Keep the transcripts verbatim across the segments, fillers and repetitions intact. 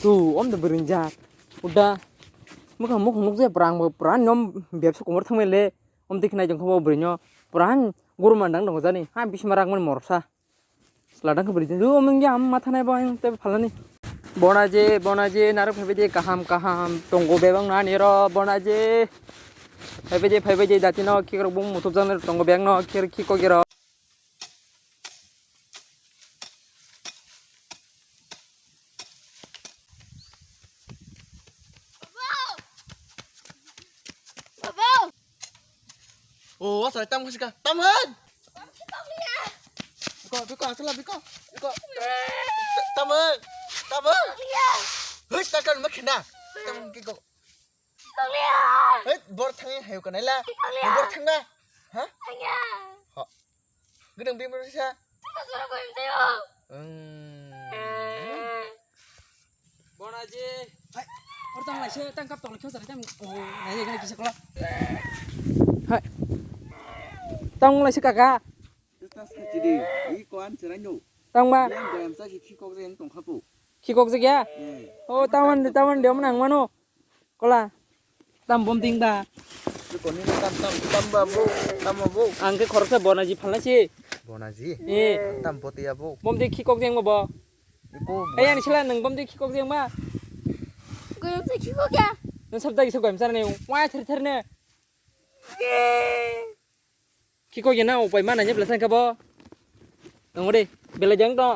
Tu, om de bwrwi jak. Uda. Mukhang mukhang nukjai pura ang bo pura nom bebsa komor thangmai le. Om de khnai jong kho bo bwrwi no. Pura ang guru mandang dong jani. Ha bisma rak mani morsa. Sladang khe bwrwi jong. Du om wngya am matha nai bo ang te phalani. Bona je, bona je, narok phaibai de kaham kaham. Tongo bebang na niro bona je. Phaibai de, phaibai de, dati no kikrok bung mutup jang tongo bebang no kir kiko kiro. Oh, asal tam kasih kah? Tam han. Biko, biko, asal biko, biko. Tam han, tam han. Hei, takkan makin dah. Tam kiko. Hei, bor thang hayu kanai la. Bor thang ba? Ha? Ha. Gedang bimur sa. Bonaji. Hai, or tang lai se, tang kap tong lai khe sari tang. Oh, nai nai kisa kala. Hai. Tang lai se kaka. Tang sachidi, i koan cherai no. Tang ba. Yang goyam sa ki khikok jeng tong khapu. Khikok jeng ya? Oh, tawan de, tawan de, omna ang mano. Kola. Tam bom ting ba. Koni tam tam tam ba bo, tam bo. Ang khe khoroksa Bonaji phalna si. Bonaji. Eh. Tam botiya bo. Bom de khikok jeng bo. Ipo. Ei, ani sila nang bom de khikok jeng ba. Goyam sa khikok ya. Nang sabda kisa goyam sa ne. Wa ther ther ne. Khikok ya na upai mana je belasan ka bo. Nang ode bela jeng to.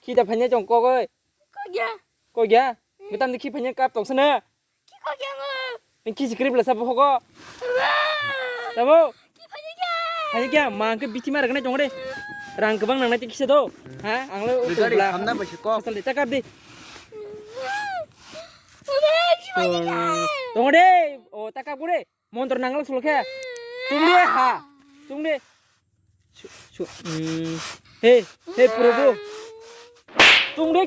Khita phanya jong kok oi. Kok ya. Kok ya. Mitam de khi phanya kap tong sana. Kiko kyango. Nang kisi krip la sabo hogo. Sabo. Kiko kya. Hai kya, mang ke biti mar gane jongre. Rang kebang nang nai kisa do. Ha, ang lo. Gari hamna ba si kok. Asal de takap de. Jongre. O takap gure. Montor nang lo sulke. Tungde ha. Tungde. Su, su, mm. Hey, hey, Prabhu. Tungde.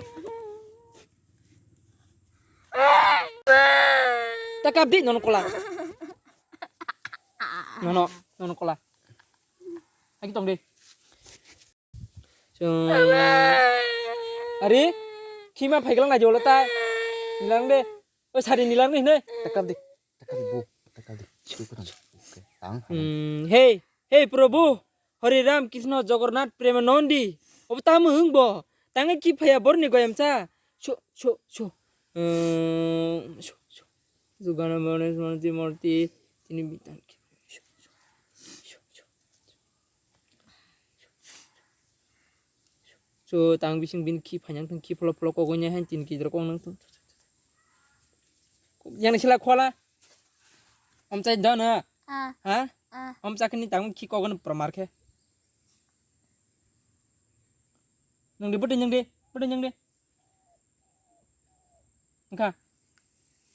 Takap di nono kola. Nono, nono kola. Lagi tong di. Are, khima phaiklang na jola ta. Nilang de. O sari nilang ni ne. Takap di. Takap di bu. Takap di. Siku kurang. Oke. Tang. Hmm, hey, hey Prabhu. Hari Ram Krishna Jagannath Premanandi. Obo tamo hwng bo. Tangi ki phaya borni goyam cha. Sho, sho, sho. Hmm, sho, sho. Jugana Ganesh Murti, Murti. Tini bitan ki. Sho, sho. Sho. So, tang bising bini khi phanyang thang khi pholok pholok kogoi nai han tin ki jora kok nang thung. Yang ni sila khola. Om chai do na. Ah. Ha? Ah. Om chakni tang khi kogoi pramar khe. Nang di budi nang di, budi nang di. Engkha.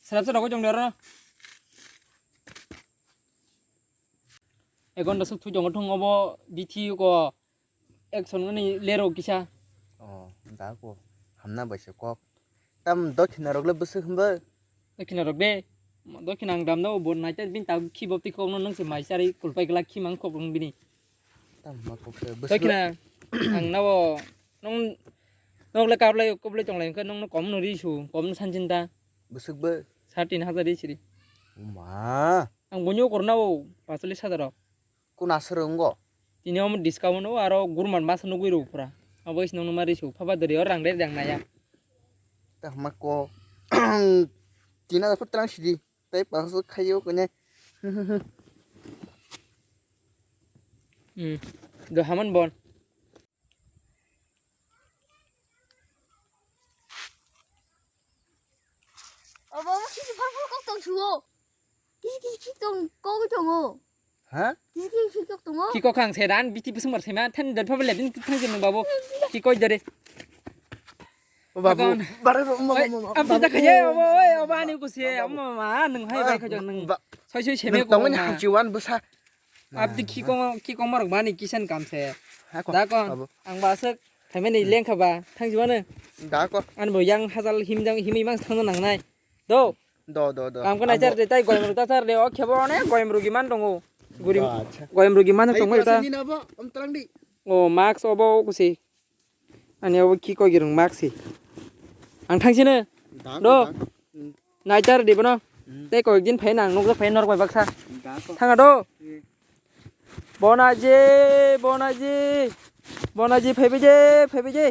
Serap serap kau jong dero. Egon dasuk thu jong thung obo bithi ko action ni lero kisa. Oh, da ko. Hamna bai se kok. Tam dokhina rok le bwswk hwnba? Dokhina rok de. Dokhina ang damno bo naita bin ta khi bopti kok no nang se mai chari kulpai gla khi mang kok rung bini. Tam ma kok se bwswk. Dokhina ang nabo nong nok le kaplai kuplai tonglai khe nong no kom no ri su kom no sanjin ta. Bwswk bo? Sat tin hajar ri siri. Ma. Ang bonyo korna o pasolis hajar rok. Kuna sero wngo? Tini omo discount o aro gurman masa nugui rw pura. Abo is nung numa risu phaba dori o rang de rang naya. Tah ma ko. Tina da putran sidi. Tai paso khayo kone. Hmm. Do haman bon. Obo omo kisi phar phar kok tong suo. Kisi kisi kok tong kok tongo. Ha? Kisi kisi kok tongo. Kiko khang se dan biti busung mar sema than dan phaba lebin thang jeng babu. Kiko jare. O babu. Agon. Bare ro mo mo mo. Abdi ta khaye obo oi obo ani ko se omo ma nung hai bai khajo nung. Soi soi seme ko. Tongni ma. Hamchiwan busa. Abdi kiko kiko marok mani kisan kam se. Ako, da kon. Abo. Ang ba sek thaimani lengkha ba thang jibano. Da ko. An bo yang hajal himjang himwi mang thangna nangnai. Do. Do do do. Kam ko nai char de tai goyam ru ta char de o khebo ne goyam ru gi man tongo. Guri. Acha. Goyam ru gi man tongo ta. Ni na bo am trang di. O max obo kusi. Ani abo ki koi girung mak si. Ang thang sini. Do. Naitar di bono. Tei koyekdin phai nang nukjak phai norok bai baksa. Thanga do. Bonaji, Bonaji. Bonaji phaibai je, phaibai je.